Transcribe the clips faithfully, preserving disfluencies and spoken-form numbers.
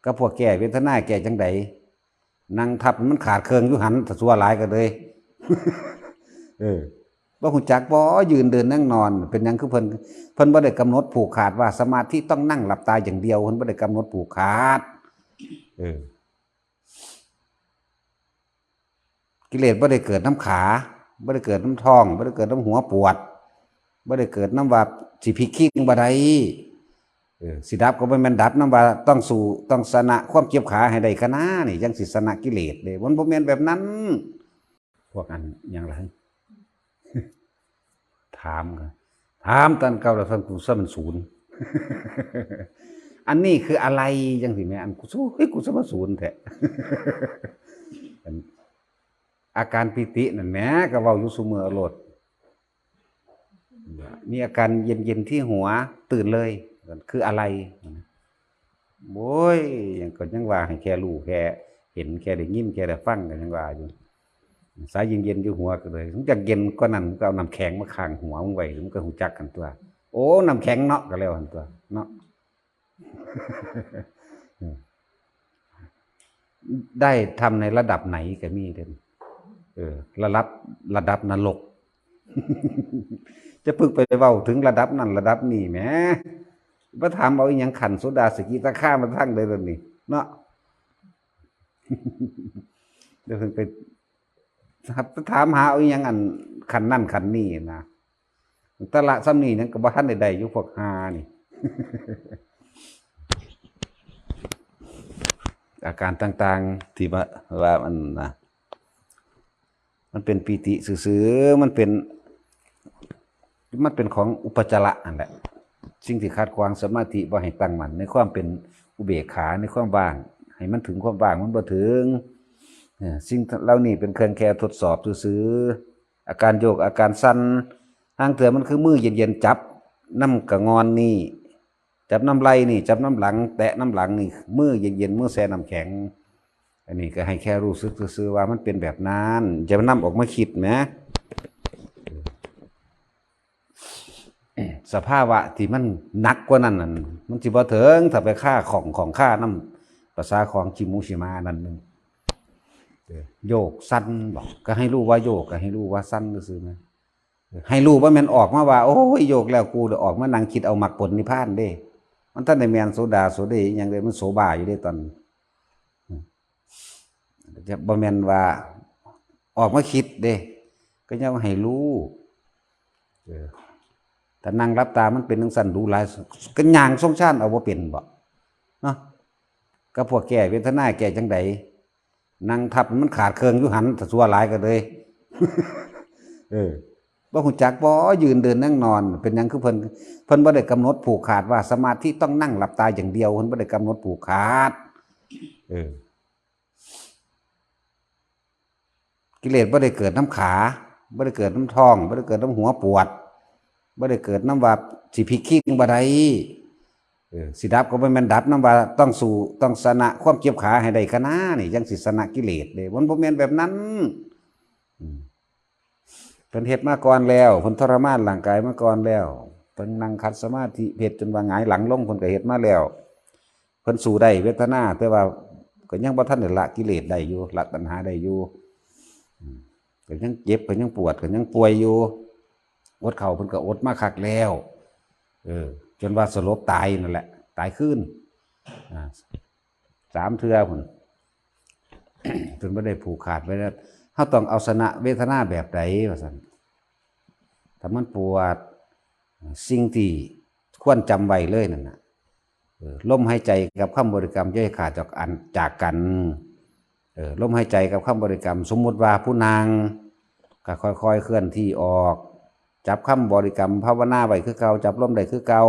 กับพวกแก้เวทนาแก้จังใด นั่งทับมันขาดเครื่องอยู่หัน ถ้าชั่วหลายก็เลย เออ บ่ฮู้จักบ่ ยืนเดินนั่งนอน เป็นหยังคือเพิ่น เพิ่นบ่ได้กำหนดผูกขาดว่าสมาธิต้องนั่งหลับตาอย่างเดียว เพิ่นบ่ได้กำหนดผูกขาด เออ กิเลสบ่ได้เกิดนำขา บ่ได้เกิดนำท้อง บ่ได้เกิดนำหัวปวด บ่ได้เกิดนำว่าสิพลิกคิงบ่ได้ เออ สิดับก็บ่แม่นดับนำว่าต้องสู้ ต้องชนะความเจ็บขาให้ได้คะนา นี่จั่งสิชนะกิเลสเด้ มันบ่แม่นแบบนั้น พวกอันหยังล่ะ ถามก็ถามตอนเก่าแล้ว ท่าน กูซะมันศูนย์ อันนี้คืออะไรจั่งซี้แหม อันกูซะ เฮ้ย กูซะมันศูนย์แท้ อัน อาการปีตินั่นแหม ก็เว้าอยู่ซุมื้อโลด มีอาการเย็นๆที่หัว ตื่นเลย คืออะไร โอ้ย ยัง ก็ยังว่าให้แค่รู้แค่เห็น แค่ได้ยิน แค่ได้ฟัง ก็ยังว่าอยู่ สายเย็นๆอยู่หัวก็เลย มึงอยากเย็นกว่านั้น มึงก็เอาน้ำแข็งมาข้างหัวมึงไว้ มึงก็ฮู้จักกันตัว โอ้ น้ำแข็งเนาะ ก็แล้วกันตัว เนาะ ได้ทำในระดับไหนก็มีเด้อ เออ ระดับ ระดับนรก จะพึกไปเว้าถึงระดับนั้นระดับนี้แหม มาถามเอาอีหยังขั้นโสดาสกิทาคามาทางใดล่ะนี่ เนาะ เดี๋ยวเพิ่นไป ถามหาเอาอีหยังอันขั้นนั้นขั้นนี้นะ แต่ละส่ำนี้ยังก็บ่ทันได้ได้อยู่พวกห่านี่ อาการต่างๆที่ว่า ว่ามันนะ มันเป็นปีติซื่อๆ มันเป็น มันเป็นของอุปจาระนั่นแหละ สิ่งที่ขัดขวางสมาธิบ่ให้ตั้งมั่นในความเป็นอุเบกขา ในความว่าง ให้มันถึงความว่างมันบ่ถึง เออ สิ่งเหล่านี้เป็นเครื่องแค่ทดสอบซื่อๆ อาการโยก อาการสั่น ลางเทื่อมันคือมือเย็นๆ จับนำกะงอนนี่ จับนำไหล่นี่ จับนำหลัง แตะนำหลังนี่ มือเย็นๆ มือแช่น้ำแข็ง อันนี้ก็ให้แค่รู้สึกซื่อๆ ว่ามันเป็นแบบนั้น อย่าไปนำออกมาคิดนะ สภาวะที่มันหนักกว่านั้นนั่น มันสิบ่ถึง ถ้าไปคาข้อง ข้องคานำภาษาของขี้หมูขี้หมานั่นหนึ่ง เออ โยกสั่นบอก ก็ให้รู้ว่าโยก ก็ให้รู้ว่าสั่นซื่อๆ นะ ให้รู้ว่าแม่นออกมาว่า โอ้ย โยกแล้วกูเดี๋ยวออกมานั่งคิดเอามรรคผลนิพพานเด้ มันทันได้แม่นโสดาโสดาอีหยังเด้ มันโสบ้าอยู่เด้ตอนนี้ จะบ่แม่นว่าออกมาคิดเด้ ก็ยังให้รู้ เออ ถ้านั่งหลับตามันเป็นจังซั่นดูหลาย ก็ย่างทรงฌานเอาบ่เป็นบ่ เนาะ ก็พวกแก้เวทนาแก้จังใด นั่งทับมันขาดเครื่องอยู่หัน ถ้าชั่วหลายก็เลย เออ บ่ฮู้จักบ่ ยืนเดินนั่งนอน เป็นหยังคือเพิ่น เพิ่นบ่ได้กำหนดผูกขาดว่าสมาธิต้องนั่งหลับตาอย่างเดียว เพิ่นบ่ได้กำหนดผูกขาด เออ กิเลสบ่ได้เกิดนำขา บ่ได้เกิดนำท้อง บ่ได้เกิดนำหัวปวด บ่ได้เกิดนำว่าสิพลิกคิงบ่ได้ เออ สิดับก็บ่แม่นดับนำว่าต้องสู้ ต้องชนะความเจ็บขาให้ได้คะนา นี่จั่งสิชนะกิเลสเด้ มันบ่แม่นแบบนั้น อืม เพิ่นเฮ็ดมาก่อนแล้ว เพิ่นทรมานร่างกายมาก่อนแล้ว เพิ่นนั่งขัดสมาธิ เฮ็ดจนว่าหงายหลังลง เพิ่นก็เฮ็ดมาแล้ว เพิ่นสู้ได้เวทนา แต่ว่าก็ยังบ่ทันได้ละกิเลสได้อยู่ ละตัณหาได้อยู่ อืม ก็ยังเจ็บ ก็ยังปวด ก็ยังป่วยอยู่ อดข้าวเพิ่นก็อดมาคักแล้ว เออ จนว่าสลบตายนั่นแหละ ตายคืน อ่า สามเทื่อพุ้น เพิ่นบ่ได้ผูกขาดไว้แล้ว เฮาต้องเอาชนะเวทนาแบบใดว่าซั่น ถ้ามันปวด สิ่งที่ควรจำไว้เลยนั่นน่ะ เออ ลมหายใจกับคำบริกรรมอย่าให้ขาดจากอัน จากกัน เออ ลมหายใจกับคำบริกรรม สมมุติว่าผู้นั่ง ก็ค่อยๆเคลื่อนที่ออก จับคำบริกรรมภาวนาไว้คือเก่า จับลมได้คือเก่า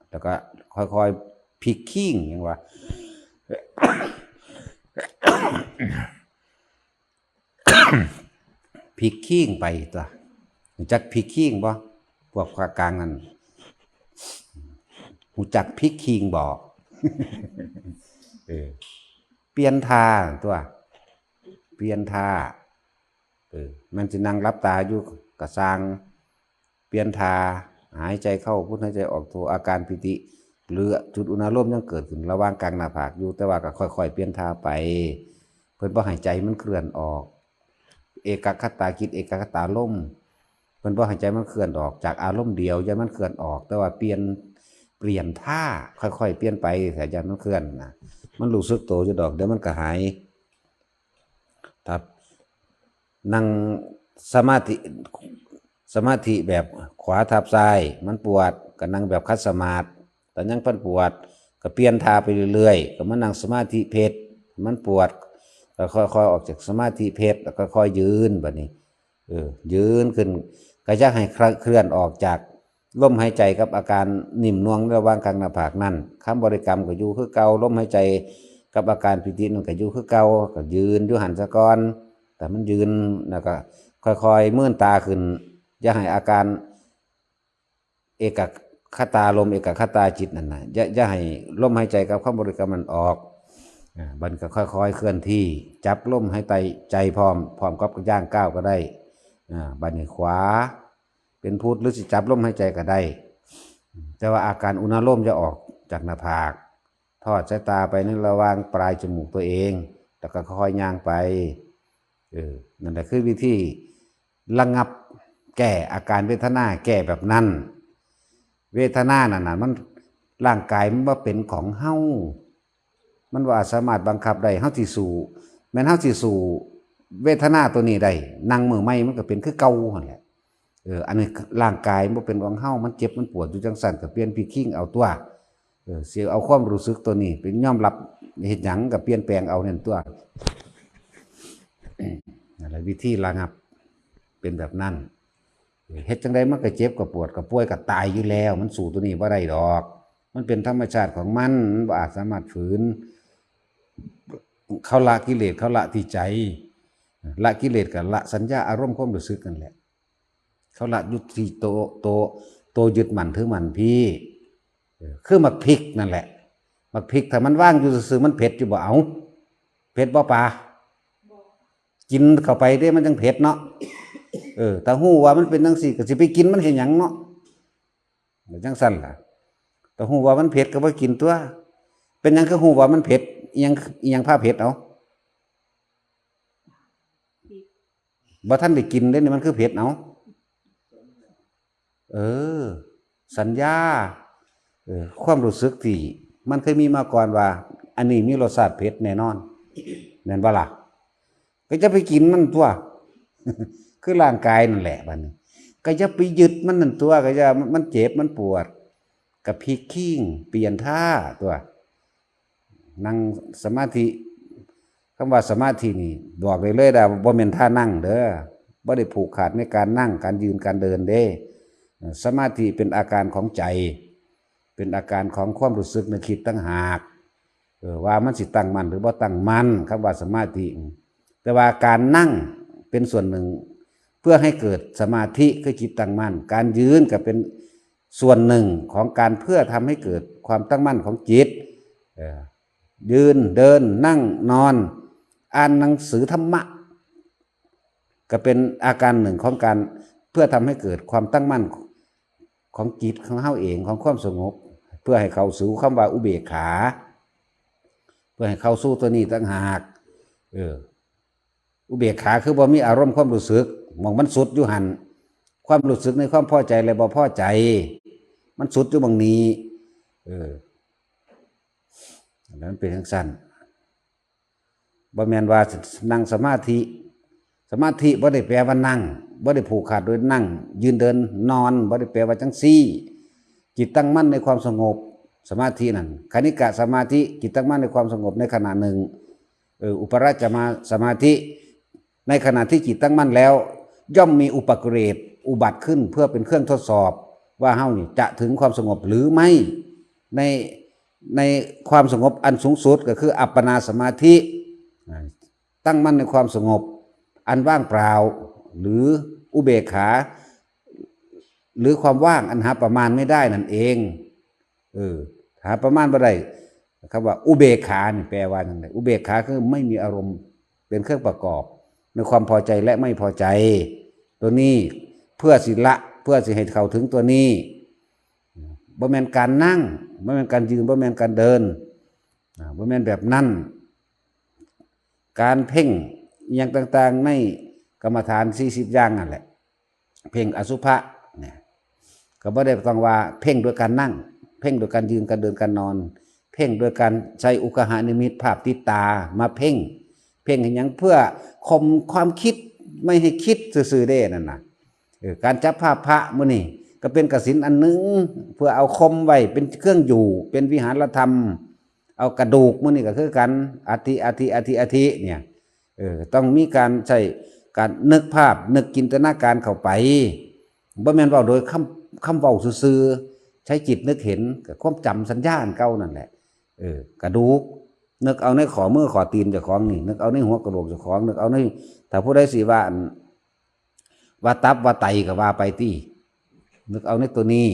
แล้วก็ค่อยๆพลิกคิง หยังว่า พลิกคิงไปตัว รู้จักพลิกคิงบ่ พวกภาคกลางนั่น รู้จักพลิกคิงบ่ เออ เปลี่ยนท่าตัว เปลี่ยนท่า เออ มันสินั่งหลับตาอยู่ก็ซ่าง เปลี่ยนท่า หายใจเข้าพุท หายใจออกโท อาการปีติ หรือจุดอุณาโลมยังเกิดขึ้นระหว่างกลางหน้าผากอยู่ แต่ว่าก็ค่อยๆเปลี่ยนท่าไป เพิ่นบ่ให้ใจมันเคลื่อนออก เอกัคคตาจิต เอกัคคตาลม เพิ่นบ่ให้ใจมันเคลื่อนออกจากอารมณ์เดียว อย่ามันเคลื่อนออก แต่ว่าเปลี่ยน เปลี่ยนท่า ค่อยๆเปลี่ยนไป แต่อย่ามันเคลื่อนนะ มันรู้สึกตัวอยู่ดอก เดี๋ยวมันก็หาย ครับ นั่งสมาธิ สมาธิแบบขวาทับซ้าย มันปวด ก็นั่งแบบขัดสมาธิ แต่ยังมันปวด ก็เปลี่ยนท่าไปเรื่อยๆ ก็มานั่งสมาธิเพชฌ มันปวด ก็ค่อยๆออกจากสมาธิเพชฌ แล้วก็ค่อยยืน บัดนี้ เออ ยืนขึ้น ก็อยากให้เคลื่อนออกจากลมหายใจกับอาการนิ่มนวลระหว่างกลางหน้าผากนั่น คำบริกรรมก็อยู่คือเก่า ลมหายใจกับอาการปีตินั่นก็อยู่คือเก่า ก็ยืนอยู่หั่นซะก่อน แต่มันยืน แล้วก็ค่อยๆเมื่นตาขึ้น อย่าให้อาการ เอกัคคตาลม เอกัคคตาจิตนั่นนะ อย่า อย่าให้ลมหายใจกับคำบริกรรมมันออก อ่า บัดนี้ก็ค่อยๆเคลื่อนที่ จับลมหายใจ ใจพร้อม พร้อมกับย่างก้าวก็ได้ อ่า บัดนี้ขวา เป็นพุทธ หรือสิจับลมหายใจก็ได้ แต่ว่าอาการอุณาโลมจะออกจากหน้าผาก ทอดสายตาไปในระหว่างปลายจมูกตัวเอง แล้วก็ค่อยๆย่างไป เออ นั่นแหละคือวิธีระงับ แก้อาการเวทนา แก้แบบนั้น เวทนานั่นน่ะ มัน ร่างกายมันบ่เป็นของเฮา มันบ่สามารถบังคับได้ เฮาสิสู้ แม่นเฮาสิสู้เวทนาตัวนี้ได้ นั่งมื้อใหม่มันก็เป็นคือเก่าหั่นแหละ เออ อันนี้ร่างกายมันบ่เป็นของเฮา มันเจ็บมันปวดอยู่จังซั่น ก็เปลี่ยนพลิกคิงเอาตัว เออ สิเอาความรู้สึกตัวนี้เป็นยอมรับ เฮ็ดหยังก็เปลี่ยนแปลงเอานั่นตัว นั่นแหละวิธีระงับ เป็นแบบนั้น เฮ็ดจั่งใดมันก็เจ็บก็ปวดก็ป่วยก็ตายอยู่แล้ว มันสู้ตัวนี้บ่ได้ดอก มันเป็นธรรมชาติของมัน มันบ่อาจสามารถฝืน เขาละกิเลส เขาละที่ใจ ละกิเลสก็ละสัญญาอารมณ์ความรู้สึกนั่นแหละ เขาละอยู่ที่โต โต โตยึดมั่นถือมั่นพี่ เออ คือหมากพริกนั่นแหละ หมากพริกถ้ามันว่างอยู่ซื่อๆมันเผ็ดอยู่บ่ เอา เผ็ดบ่ปา กินเข้าไปเด้มันจังเผ็ดเนาะ เออ ถ้าฮู้ว่ามันเป็นจังซี่ก็สิไปกินมันเฮ็ดหยังเนาะ จังซั่นล่ะ ถ้าฮู้ว่ามันเผ็ดก็บ่กินตัว เป็นหยังคือฮู้ว่ามันเผ็ด อิหยัง อิหยังพาเผ็ด เอา บ่ทันได้กินเด้นี่ มันคือเผ็ด เอา เออ สัญญา เออ ความรู้สึกที่มันเคยมีมาก่อนว่า อันนี้มีรสชาติเผ็ดแน่นอน แม่นบ่ล่ะ ก็จะไปกินมันตัว คือร่างกายนั่นแหละ บัดนี้ ก็จะไปยึดมันนั่นตัว ก็จะ มันเจ็บ มันปวด ก็พลิกคิง เปลี่ยนท่าตัว นั่งสมาธิ คำว่าสมาธินี่ บอกได้เลยนะ บ่แม่นท่านั่งเด้อ บ่ได้ผูกขาดในการนั่ง การยืน การเดินเด้ เออ สมาธิเป็นอาการของใจ เป็นอาการของความรู้สึกนึกคิดต่างหาก เออ ว่ามันสิตั้งมั่นหรือบ่ตั้งมั่น คำว่าสมาธิ แต่ว่าการนั่งเป็นส่วนหนึ่ง เพื่อให้เกิดสมาธิคือจิตตั้งมั่น การยืนก็เป็นส่วนหนึ่งของการเพื่อทำให้เกิดความตั้งมั่นของจิต เออ ยืน เดิน นั่ง นอน อ่านหนังสือธรรมะ ก็เป็นอาการหนึ่งของการเพื่อทำให้เกิดความตั้งมั่นของจิตของเฮาเอง ของความสงบ เพื่อให้เข้าสู่คำว่าอุเบกขา เพื่อให้เข้าสู่ตัวนี้ต่างหาก เออ อุเบกขาคือบ่มีอารมณ์ความรู้สึก หม่องมันสุดอยู่หั่น ความรู้สึกในความพอใจและบ่พอใจ มันสุดอยู่หม่องนี้ เออ อันนั้นเป็นจังซั่น บ่แม่นว่านั่งสมาธิ สมาธิบ่ได้แปลว่านั่ง บ่ได้ผูกขาดโดยนั่ง ยืนเดินนอน บ่ได้แปลว่าจังซี่ จิตตั้งมั่นในความสงบ สมาธินั่น คณิกะสมาธิ จิตตั้งมั่นในความสงบในขณะหนึ่ง เออ อุปราชมา สมาธิ ในขณะที่จิตตั้งมั่นแล้ว ย่อมมีอุปกิเลสอุบัติขึ้น เพื่อเป็นเครื่องทดสอบว่าเฮานี่จะถึงความสงบหรือไม่ ใน ในความสงบอันสูงสุดก็คืออัปปนาสมาธิ อ่า ตั้งมั่นในความสงบอันว่างเปล่า หรืออุเบกขา หรือความว่างอันหาประมาณไม่ได้นั่นเอง เออ หาประมาณบ่ได้ คำว่าอุเบกขานี่แปลว่าจั่งใด อุเบกขาคือไม่มีอารมณ์เป็นเครื่องประกอบ ในความพอใจและไม่พอใจ ตัวนี้เพื่อสิละ เพื่อสิให้เข้าถึงตัวนี้ บ่แม่นการนั่ง บ่แม่นการยืน บ่แม่นการเดิน อ่า บ่แม่นแบบนั้น การเพ่งอหย่างต่างๆ ในกรรมฐานสี่สิบอย่างนั่นแหละ เพ่งอสุภะเนี่ย ก็บ่ได้ต้องว่าเพ่งโดยการนั่ง เพ่งโดยการยืน การเดิน การนอน เพ่งโดยการใช้อุคหานิมิตภาพติดตามาเพ่ง เพ่งให้หยัง เพื่อข่มความคิดไม่ให้คิดซื่อๆเด้นั่นน่ะ เออ การจับภาพพระมื้อนี้ก็เป็นกสิณอันหนึ่ง เพื่อเอาข่มไว้เป็นเครื่องอยู่ เป็นวิหารธรรม เอากระดูกมื้อนี้ก็คือกัน อัฐิ อัฐิ อัฐิ อัฐิเนี่ย เออ ต้องมีการใช้การนึกภาพ นึกจินตนาการเข้าไป บ่แม่นเว้าโดยคำ คำเว้าซื่อๆ ใช้จิตนึกเห็นกับความจำสัญญาอันเก่านั่นแหละ เออ กระดูก นึกเอาในข้อมือข้อตีนเจ้าของนี่ นึกเอาในหัวกะโหลกเจ้าของ นึกเอาใน ถ้าผู้ใดสิว่าอัน ว่าตับว่าไตก็ว่าไปติ นึกเอาในตัวนี้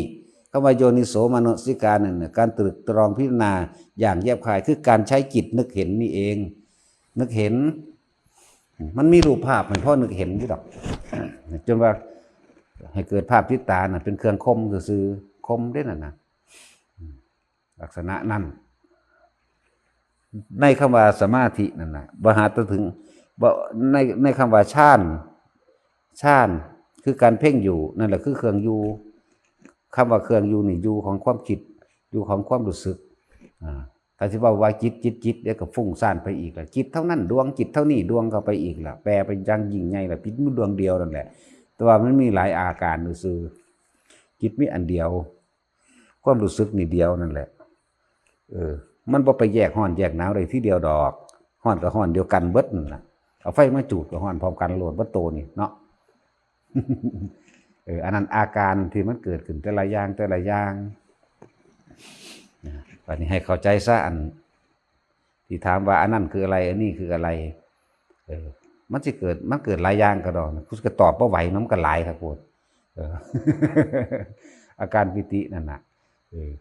คำว่าโยนิโสมนสิการนั่นน่ะ การตรึกตรองพิจารณาอย่างแยบคาย คือการใช้จิตนึกเห็นนี่เอง นึกเห็น มันมีรูปภาพให้พอนึกเห็นอยู่ดอก จนว่าให้เกิดภาพติดตาน่ะ เป็นเครื่องข่มซื่อๆ ข่มเด้นั่นน่ะ ลักษณะนั้น ในคำว่าสมาธินั่นน่ะ บ่หาแต่ถึง บ่ ใน ในคำว่าฌาน ฌาน คือการเพ่งอยู่ นั่นแหละคือเครื่องอยู่ คำว่าเครื่องอยู่นี่ อยู่ของความคิด อยู่ของความรู้สึก อ่า ถ้าสิเว้าว่าจิต จิต จิต เดี๋ยวก็ฟุ้งซ่านไปอีกละ จิตเท่านั้นดวง จิตเท่านี้ดวงเข้าไปอีกละ แปลไปอย่างยิ่งใหญ่ละ จิตมันดวงเดียวนั่นแหละ แต่ว่ามันมีหลายอาการซื่อๆ จิตมีอันเดียว ความรู้สึกนี่เดียวนั่นแหละ เออ มันบ่ไปแยกร้อนแยกหนาวได้ทีเดียวดอก ร้อนก็ร้อนเดียวกันเบิดนั่นล่ะ เอาไฟมาจูดก็ร้อนพร้อมกันโลดเบิดโตนี่เนาะ เออ อันนั้นอาการที่มันเกิดขึ้นแต่ละอย่างแต่ละอย่างนะ บัดนี้ให้เข้าใจซะ อันที่ถามว่าอันนั้นคืออะไร อันนี้คืออะไร เออ มันสิเกิด มันเกิดหลายอย่างก็ดอก กูก็ตอบบ่ไหวเนาะ มันก็หลายครับโพด เออ อาการปีตินั่นน่ะ เออ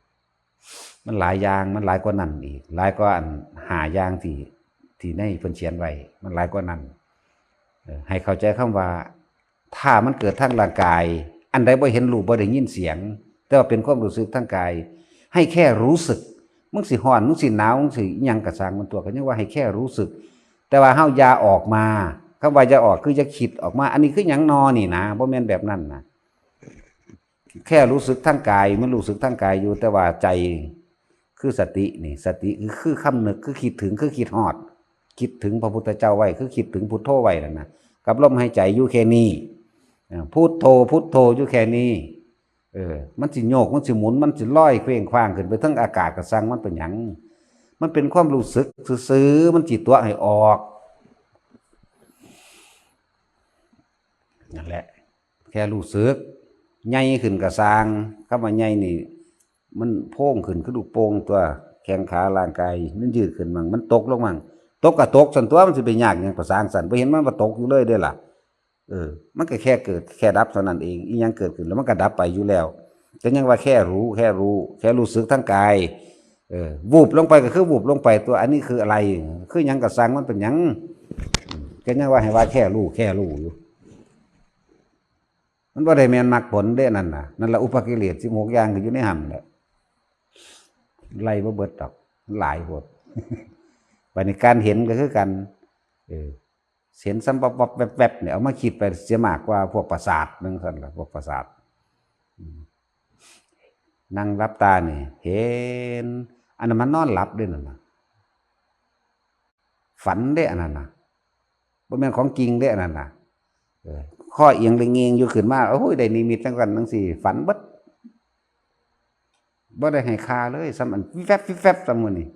มันหลายอย่าง มันหลายกว่านั้นอีก หลายกว่าอันห้าอย่างที่ ที่ในเพิ่นเขียนไว้ มันหลายกว่านั้น เออ ให้เข้าใจคำว่า ถ้ามันเกิดทางร่างกาย อันใดบ่เห็นรูป บ่ได้ยินเสียง แต่ว่าเป็นความรู้สึกทางกาย ให้แค่รู้สึก มึงสิร้อน มึงสิหนาว มึงสิอิหยังก็ซ่างมันตัว ก็ยังว่าให้แค่รู้สึก แต่ว่าเฮาอย่าออกมา คำว่าอย่าออกคืออย่าคิดออกมา อันนี้คือหยังนอนี่นะ บ่แม่นแบบนั้นนะ แค่รู้สึกทางกาย มันรู้สึกทางกายอยู่ แต่ว่าใจคือสตินี่ สติคือ คือคำนึก คือคิดถึง คือคิดฮอด คิดถึงพระพุทธเจ้าไว้ คือคิดถึงพุทโธไว้นั่นนะ กับลมหายใจอยู่แค่นี้ อ่า พุทโธ พุทโธอยู่แค่นี้ เออ มันสิโยก มันสิหมุน มันสิลอยเคว้งคว้างขึ้นไปเทิงอากาศก็ซ่างมันเป็นหยัง มันเป็นความรู้สึกซื่อๆ มันสิตั๋วให้ออก นั่นแหละ แค่รู้สึก ใหญ่ขึ้นก็ซ่าง คำว่าใหญ่นี่ มันโพงขึ้นคือลูกโป่งตัว แข้งขาร่างกาย มันยืดขึ้นมั่ง มันตกลงมั่ง ตกก็ตกซั่นตัว มันสิไปยากหยัง ก็ซ่างซั่น บ่เห็นมันว่าตกอยู่เลยเด้ล่ะ เออ มันก็แค่เกิดแค่ดับเท่านั้นเอง อีหยังเกิดขึ้นแล้วมันก็ดับไปอยู่แล้ว ก็ยังว่าแค่รู้ แค่รู้ แค่รู้สึกทางกาย เออ วูบลงไปก็คือวูบลงไปตัว อันนี้คืออะไร คือหยังก็ซ่างมันเป็นหยัง ก็ยังว่าให้ว่าแค่รู้ แค่รู้อยู่ มันบ่ได้แม่นมรรคผลเด้นั่นน่ะ นั่นละอุปกิเลสสิบหกอย่างก็อยู่ในหั่นแหละ ไล่บ่เบิดดอก หลายโพด บัดนี้การเห็นก็คือกัน เออ เห็นซ้ำวับๆ แวบๆ เนี่ย เอามาคิดไปเสียมากกว่าพวกประสาทนั่นซั่นล่ะ พวกประสาท อืม นั่งหลับตานี่ เห็น อันนั้นมันนอนหลับเด้นั่นน่ะ ฝันเด้อันนั้นน่ะ บ่แม่นของจริงเด้อันนั้นน่ะ เออ ข้อเอียงเลยเงงอยู่ขึ้นมา โอ้ย ได้นิมิตจังซั่นจังซี่ ฝันเบิด บ่ได้ให้ค่าเลย ซ้ำอันวิบแวบวิบแวบซ้ำมื้อนี้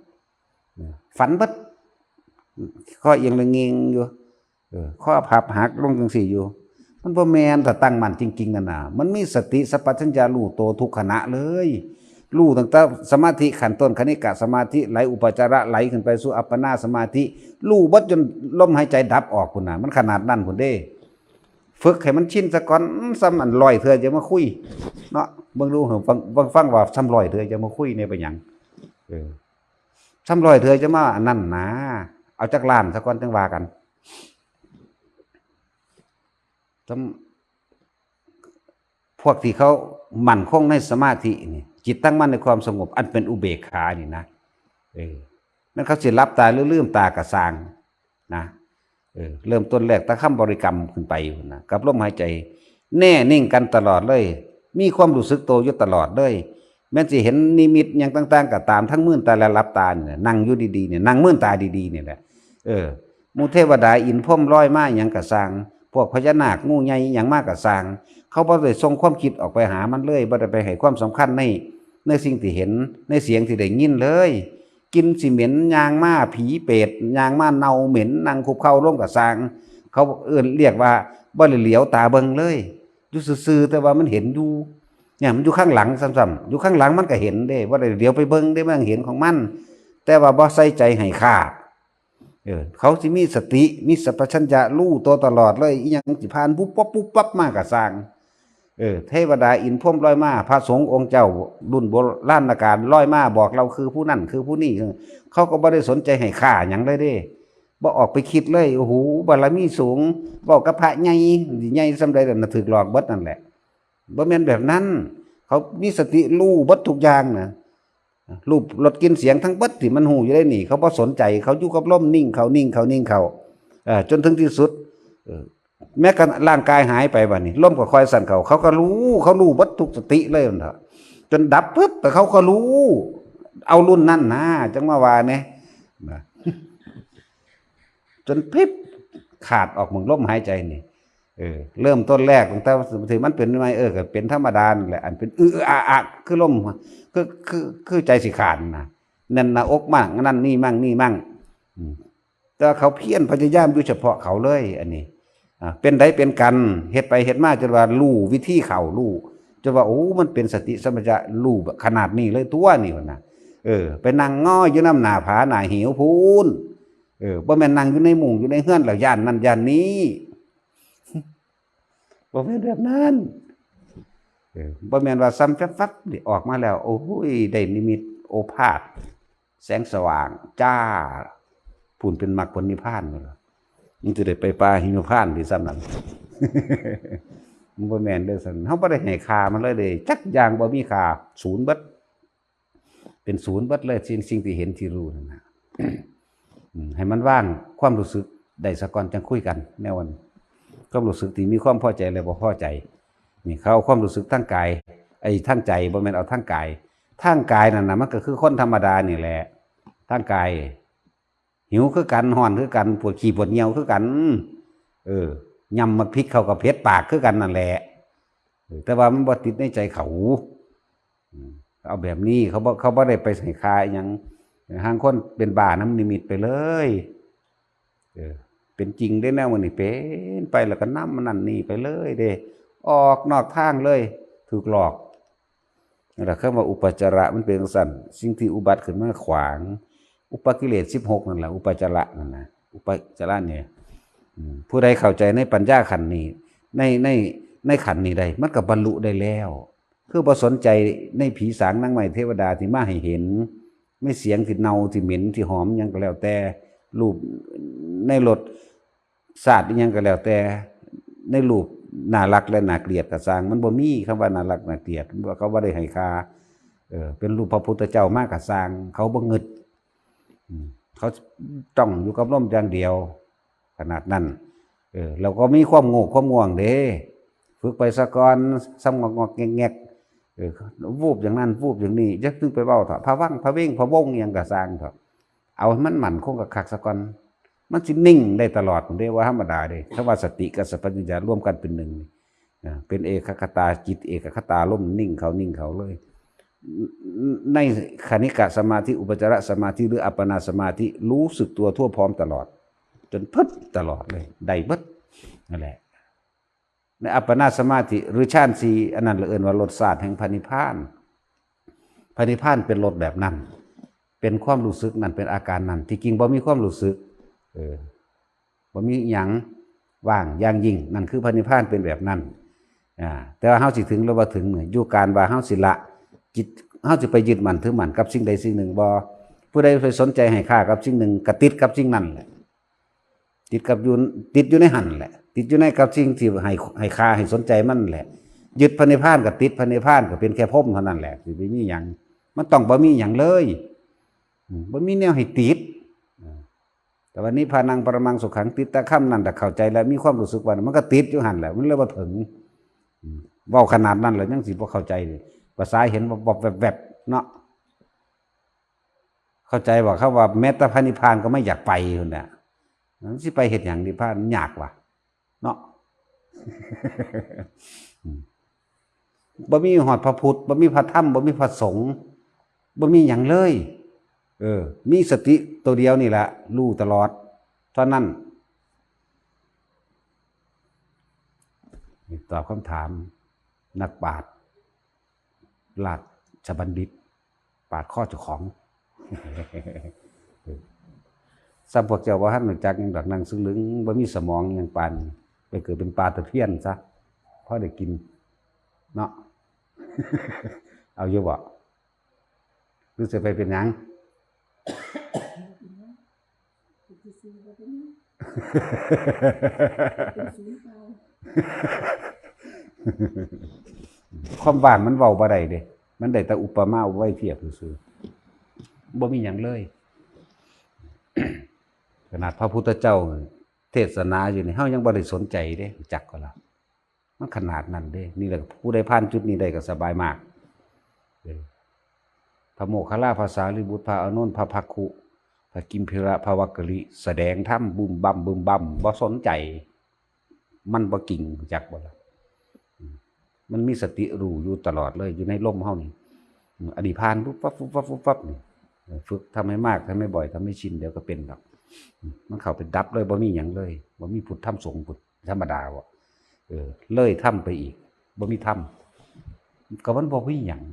เออ ฝันเบิด ข้อเอียงเลยเงงอยู่ เออ ข้อพับหักลงจังซี่อยู่ มันบ่แม่น ถ้าตั้งมั่นจริงๆ นั่นน่ะ มันมีสติสัมปชัญญะรู้โตทุกขณะเลย รู้ตั้งแต่สมาธิขั้นต้น คณิกะสมาธิ ไหลอุปจาระ ไหลขึ้นไปสู่อัปปนาสมาธิ รู้เบิดจนลมหายใจดับออกพุ้นน่ะ มันขนาดนั้นพุ้นเด้ ฝึกให้มันชินซะก่อน ซ้ำอันร้อยเทื่อจะมาคุย เนาะ เบิ่งดู ฟัง ฟัง ฟังว่าซ้ำร้อยเทื่อจะมาคุยเนี่ยเป็นหยัง เออ ซ้ำร้อยเทื่อจะมาอันนั้นนะ เอาจักล้านซะก่อนจังว่ากัน ซ้ำ พวกที่เขามั่นคงในสมาธินี่ จิตตั้งมั่นในความสงบอันเป็นอุเบกขานี่นะ เออ นั่นเขาสิหลับตาหรือลืมตากะซ่างนะ เออ เริ่มต้นแรกแต่คำบริกรรมขึ้นไปนะ กับลมหายใจ แน่นิ่งกันตลอดเลย มีความรู้สึกตัวอยู่ตลอดเลย แม้นสิเห็นนิมิตหยังต่างๆ ก็ตาม ทั้งมื่นตาและหลับตาเนี่ย นั่งอยู่ดีๆ เนี่ย นั่งมื่นตาดีๆ เนี่ยแหละ เออ หมู่เทวดาอินทร์พรหมลอยมาหยังกะซ่าง พวกพญานาคงูใหญ่หยังมากะซ่าง เขาบ่ได้ส่งความคิดออกไปหามันเลย บ่ได้ไปให้ความสำคัญใน ในสิ่งที่เห็น ในเสียงที่ได้ยินเลย กลิ่นสิเหม็น ย่างมาผีเปรต ย่างมาเน่าเหม็น นั่งคุกเข่าลงกะซ่าง เขาเอิ้นเรียกว่าบ่ได้เหลียวตาเบิ่งเลย อยู่ซื่อๆ แต่ว่ามันเห็นอยู่ เนี่ยมันอยู่ข้างหลังซ้ำๆ อยู่ข้างหลังมันก็เห็นเด้ บ่ได้เหลียวไปเบิ่งเด้ มันเห็นของมัน แต่ว่าบ่ใส่ใจให้ค่า เออ เขาสิมีสติ มีสัมปชัญญะรู้ตัวตลอดเลย อีหยังสิผ่านปุ๊บปั๊บปุ๊บปั๊บมากะซ่าง เออ เทวดาอินทร์พรหมลอยมา พระสงฆ์องค์เจ้ารุ่นโบราณกาลลอยมาบอกเล่าคือผู้นั่นคือผู้นี่ เขาก็บ่ได้สนใจให้ค่าหยังเลยเด้ บ่ออกไปคิดเลย โอ้โห บารมีสูง เว้ากับพระใหญ่ สิใหญ่ส่ำใดล่ะนะ ถูกหลอกเบิดนั่นแหละ บ่แม่นแบบนั้น เขามีสติรู้เบิดทุกอย่างนะ รูปรสกลิ่นเสียงทั้งเบิดที่มันฮู้อยู่ได้นี่ เขาบ่สนใจ เขาอยู่กับลม นิ่งเข้า นิ่งเข้า นิ่งเข้า เอ่อ จนถึงที่สุด เอ่อ แม้กระทั่งร่างกายหายไปบัดนี้ ลมก็ค่อยสั่นเข้า เขาก็รู้ เขารู้เบิดทุกสติเลยนั่นเถาะ จนดับปุ๊บ แต่เขาก็รู้ เอารุ่นนั่นนะ จั่งมาว่าแหน่ นะ จนพริบขาดออกหม่องลมหายใจนี่ เออ เริ่มต้นแรกตั้งแต่ที่มันเป็นใหม่ เออ ก็เป็นธรรมดานั่นแหละ อันเป็นอื้ออาอะ คือลม คือ คือ คือใจสิขาดนะ แน่นหน้าอกมั่ง นั่นนี่มั่ง นี่มั่ง อืม แต่ว่าเขาเพียรพยายามอยู่เฉพาะเขาเลย อันนี้ อ่า เป็นใดเป็นกัน เฮ็ดไปเฮ็ดมาจนว่ารู้วิธีเข้า รู้ จนว่า โอ้ มันเป็นสติสัมปชัญญะ รู้แบบขนาดนี้เลยตัวนี่ว่านะ เออ ไปนั่งงอยอยู่นำหน้าผาหน้าเหวพู้น เออ บ่แม่นนั่งอยู่ในมุ้งอยู่ในเฮือนแล้วย้านนั่นย้านนี้ บ่แม่นแบบนั้น เออ บ่แม่นว่าซ้ำแฟบๆ นี่ออกมาแล้ว โอ้ย ได้นิมิตโอภาส แสงสว่างจ้า พู้นเป็นมรรคผลนิพพานนั่นล่ะ มันสิได้ไปป่าหิมพานต์ที่ซ้ำนั้น มันบ่แม่นเด้อซั่น เฮาบ่ได้ให้ค่ามันเลยเด้ จักอย่างบ่มีค่า ศูนย์เบิด เป็นศูนย์เบิดเลย สิ่ง สิ่งที่เห็นที่รู้นั่นน่ะ อืม ให้มันวางความรู้สึกได้ซะก่อน จั่งคุยกัน แนวอัน ความรู้สึกที่มีความพอใจและบ่พอใจ นี่เขาเอาความรู้สึกทางกาย ไอ้ทางใจ บ่แม่นเอาทางกาย ทางกายนั่นน่ะ มันก็คือคนธรรมดานี่แหละ ทางกาย หิวคือกัน ร้อนคือกัน ปวดขี้ปวดเยี่ยวคือกัน เออ ยำบักพริกเขาก็เผ็ดปากคือกันนั่นแหละ เออ แต่ว่ามันบ่ติดในใจเขา อืม เอาแบบนี้ เขาบ่ เขาบ่ได้ไปให้ค่าอิหยัง ห่างคนเป็นบ้านำนิมิตไปเลย เออ เป็นจริงเด้แนวมื้อนี้ เป็นไปแล้วก็นำมันนั่นนี่ไปเลยเด้ ออกนอกทางเลย ถูกหลอก นั่นแหละ คำว่าอุปจาระมันเป็นจั่งซั้น สิ่งที่อุบัติขึ้นมาขวาง อุปกิเลสสิบหกนั่นแหละ อุปจาระนั่นนะ อุปจาระเนี่ย อืม ผู้ใดเข้าใจในปัญญาขันธ์นี้ ใน ใน ในขันธ์นี้ได้ มันก็บรรลุได้แล้ว คือบ่สนใจในผีสางนางไม้เทวดาที่มาให้เห็น ในเสียงที่เน่าที่เหม็นที่หอมหยังก็แล้วแต่ รูปในรสชาติอิหยังก็แล้วแต่ ในรูปน่ารักและน่าเกลียดก็ซ่าง มันบ่มีคำว่าน่ารักน่าเกลียด เขาบ่ได้ให้ค่า เออ เป็นรูปพระพุทธเจ้ามากก็ซ่าง เขาบ่งึด อืม เขาจ้องอยู่กับลมอย่างเดียว ขนาดนั้น เออ เราก็มีความโง่ความง่วงเด้ ฝึกไปซะก่อน ซ้ำงอกๆแงกๆ เออ วูบอย่างนั้น วูบอย่างนี้ อย่าเพิ่งไปเว้าเถาะ พะวังพะเวงพะวงอิหยังก็ซ่างเถาะ เอาให้มันมั่นคงคักๆซะก่อน มันสินิ่งได้ตลอด ผมเรียกว่าธรรมดาเด้ คำว่าสติกับสัมปชัญญะรวมกันเป็นหนึ่งนี่ อ่า เป็นเอกัคคตาจิต เอกัคคตาลม นิ่งเข้า นิ่งเข้าเลย ในคณิกะสมาธิ อุปจารสมาธิ หรืออัปปนาสมาธิ รู้สึกตัวทั่วพร้อมตลอด จนพึบตลอดเลย ได้เบิด นั่นแหละ ในอัปปนาสมาธิ หรือฌานสี่ อันนั้นเราเอิ้นว่ารสชาติแห่งพระนิพพาน พระนิพพานเป็นรสแบบนั้น เป็นความรู้สึกนั้น เป็นอาการนั้น ที่จริงบ่มีความรู้สึก เออ บ่มีหยัง ว่างอย่างยิ่ง นั่นคือพระนิพพานเป็นแบบนั้น อ่า แต่ว่าเฮาสิถึงหรือบ่ถึงเนี่ย อยู่การว่าเฮาสิละ จิต เฮาสิไปยึดมั่นถือมั่นกับสิ่งใดสิ่งหนึ่งบ่ ผู้ใดไปสนใจให้ค่ากับสิ่งหนึ่ง ก็ติดกับสิ่งนั้นแหละ ติดกับอยู่ ติดอยู่ในหั่นแหละ ติดอยู่ในกับสิ่งที่ให้ ให้ค่าให้สนใจมันแหละ ยึดพระนิพพานก็ติดพระนิพพาน ก็เป็นแค่พรหมเท่านั้นแหละ สิไปมีหยัง มันต้องบ่มีหยังเลย อืม บ่มีแนวให้ติด อ่า แต่ว่านิพพานังปรมังสุขัง ติดแต่คำนั้น แต่เข้าใจแล้วมีความรู้สึกว่ามันก็ติดอยู่หั่นแหละ มันเลยบ่ถึง อืม เว้าขนาดนั้นแล้วยังสิบ่เข้าใจเลย ภาษาเห็นวับๆแวบๆเนาะ เข้าใจว่าเขาว่าแม้แต่พระนิพพานก็ไม่อยากไปพุ่นน่ะ มันสิไปเฮ็ดหยังนิพพาน มันยากว่ะ เนาะ อืม บ่มีฮอดพระพุทธ บ่มีพระธรรม บ่มีพระสงฆ์ บ่มีหยังเลย เออ มีสติตัวเดียวนี่แหละ รู้ตลอด เท่านั้น นี่ตอบคำถามนักปราชญ์ ราชบัณฑิต ปาดคอเจ้าของ ซ้ำพวกเจ้าบ่ทันรู้จักหยังดอก นั่งซึ่งลึง บ่มีสมองหยังปานนี้ ไปเกิดเป็นปลาตะเพียนซะ พอได้กิน เนาะ เอาอยู่บ่ หรือสิไปเป็นหยัง ความว่างมันเว้าบ่ได้เด้ มันได้แต่อุปมาเอาไว้เทียบซื่อๆ บ่มีหยังเลย ขนาดพระพุทธเจ้าเทศนาอยู่นี่ เฮายังบ่ได้สนใจเด้ จักก็ล่ะ มันขนาดนั้นเด้ นี่แหละ ผู้ใดผ่านจุดนี้ได้ก็สบายมาก เออ พระโมคคัลลา พระสารีบุตร พระอานนท์ พระภักขุ พระกิมพีระ พระวักกะลิ แสดงธรรมบึมบั่มบึมบั่ม บ่สนใจ มันบ่จริง จักบ่ล่ะ อืม มันมีสติรู้อยู่ตลอดเลย อยู่ในลมเฮานี่ อืม อันนี้ผ่านปุ๊บปั๊บปุ๊บปั๊บปุ๊บปั๊บนี่ เออ ฝึกทำให้มาก ทำให้บ่อย ทำให้ชิน เดี๋ยวก็เป็นดอก อืม มันเข้าไปดับเลย บ่มีหยังเลย บ่มีพุทธธรรมสงฆ์พุทธ ธรรมดาบ่ เออ เลยธรรมไปอีก บ่มีธรรม ก็มันบ่มีหยัง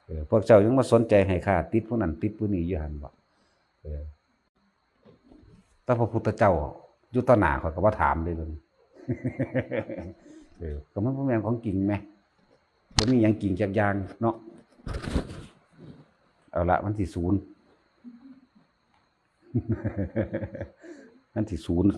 เออ พวกเจ้ายังมาสนใจให้ข้าติดผู้นั้นติดผู้นี้อยู่หั่นบ่ เออ แต่พระพุทธเจ้าอยู่ต่อหน้าข้อยก็บ่ถามเลยเรื่องนี้ เออ ก็มันบ่แม่นของจริงแหม บ่มีหยังจริงจักอย่างเนาะ เอาละ มันสิศูนย์ มันสิศูนย์